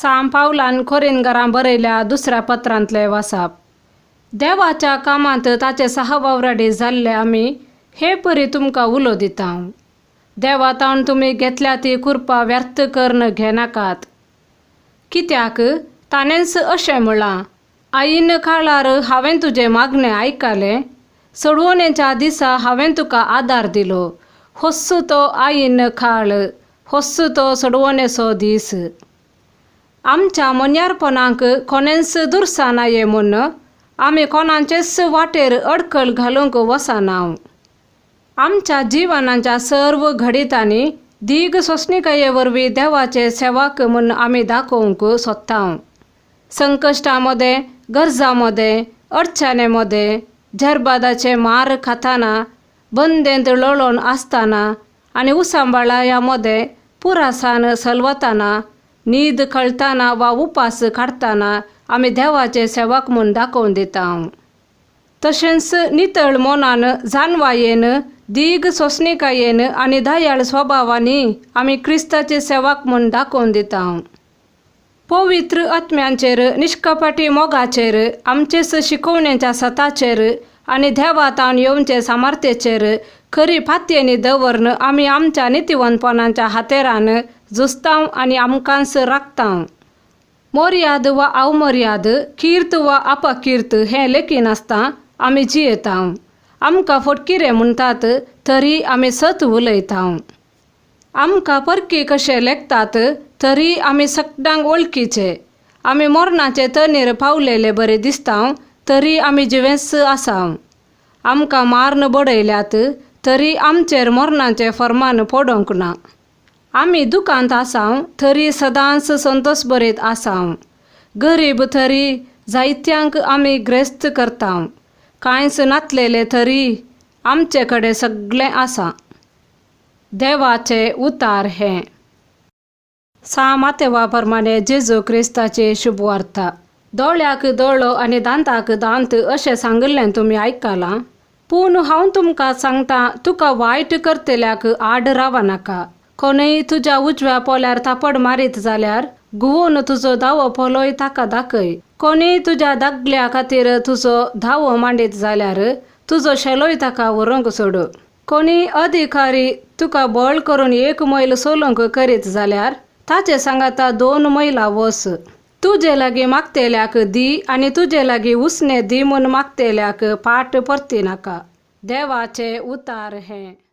सांव पावलान कोरिनगरां बरयल्या दुसऱ्या पत्रांतले वासाप. देवाच्या कामांत ताचे सहवावराडी जाल्ले आमी हे परी तुमकां उलो दिता. देवा तावन तुमी घेतल्या ती कृपा व्यर्थ करून घेनाकात. कित्याक ताणेंच अशें म्हळां, आईन काळार हांवें तुजें मागणें आयकलें, सोडवणेच्या दिसा हांवें तुका आदार दिलो. होस्सू तो आईन काळ, होस्सू तो सोडवणेचो दीस. आमच्या मोन्यारपणाक कोणेंच दुरसाना ये म्हूण आमी कोणाचेच वाटेर अडखळ घालूंक वचना. आमच्या जिवनाच्या सर्व घडितांनी दीग सोंसणिकाये वरवीं देवाचे सेवाक म्हूण आमी दाखोवंक सोदता. संकश्टा मदें, गरजां मदें, अडचणे मदें, झरबादाचे मार खाताना, बंदेंत लोळोन आसतना आनी उसांबाळाया मदें पुरासान सलवताना, न्हीद कळटाना वा उपास काडटना आमी देवाचे सेवाक म्हूण दाखोवन दिता. तशेंच नितळ मनान, जाणवायेन, दीग सोंसणिकायेन आनी दयाळ स्वभावांनी आमी क्रिस्ताचे सेवाक म्हूण दाखोवन दिता. पवित्र आत्म्यांचेर, निश्कपटी मोगाचेर, आमचेच शिकोवणेच्या सताचेर आनी देवा तावन येवचे सामर्थ्याचेर खरी पातयेनी दवरून आमी आमच्या नितिवंतपणाच्या हातेरान झुजतांव आनी आमकांच राखतांव. मोर्याद वा अवमर्याद, कीर्त वा अपकीर्त हें लेखिनासतना आमी जियेतांव. आमकां फटकिरे म्हणटात तरी आमी सत उलयतांव. आमकां परकी कशे लेखतात तरी आमी सगळ्यांक वळखीचे. आमी मरणाचे तणीर पावलेले बरे दिसतांव तरी आमी जिवेंच आसाव. आमकां मारून बडयल्यात तरी आमचेर मरणाचें फर्मान पडोवंक ना. आमी दुकांत आसाव तरी सदांच संतोश बरीत आसाव. गरीब तरी जायत्यांक आमी ग्रेस्त करतांव. कांयच नातलेले तरी आमचे कडेन सगळें आसा. देवाचे उतार हें. सा मातेवा प्रमाणे जेजू क्रिस्ताची शुभवार्ता. दोळ्याक दोळो आनी दांताक दांत अशें सांगिल्लें तुमी आयकलां. पूण हांव तुमकां सांगता, तुका वायट करतल्याक आड रावनाका. कोणूय तुज्या उजव्या पोल्यार थापड मारीत जाल्यार घुंवून तुजो दावो पोलोय ताका दाखय. कोणूय तुज्या दागल्या खातीर तुजो धावो मांडीत जाल्यार तुजो शेलोय ताका व्हरूंक सोड. कोणूय अधिकारी तुका बळ करून एक मैल चलूंक करीत जाल्यार ताचे सांगाता 2 मैलां वच. तुजे लागीं मागतेल्याक दी आनी तुजे लागीं उसणे दी म्हूण मागतेल्याक पाट परती नाका. देवाचे उतार हें.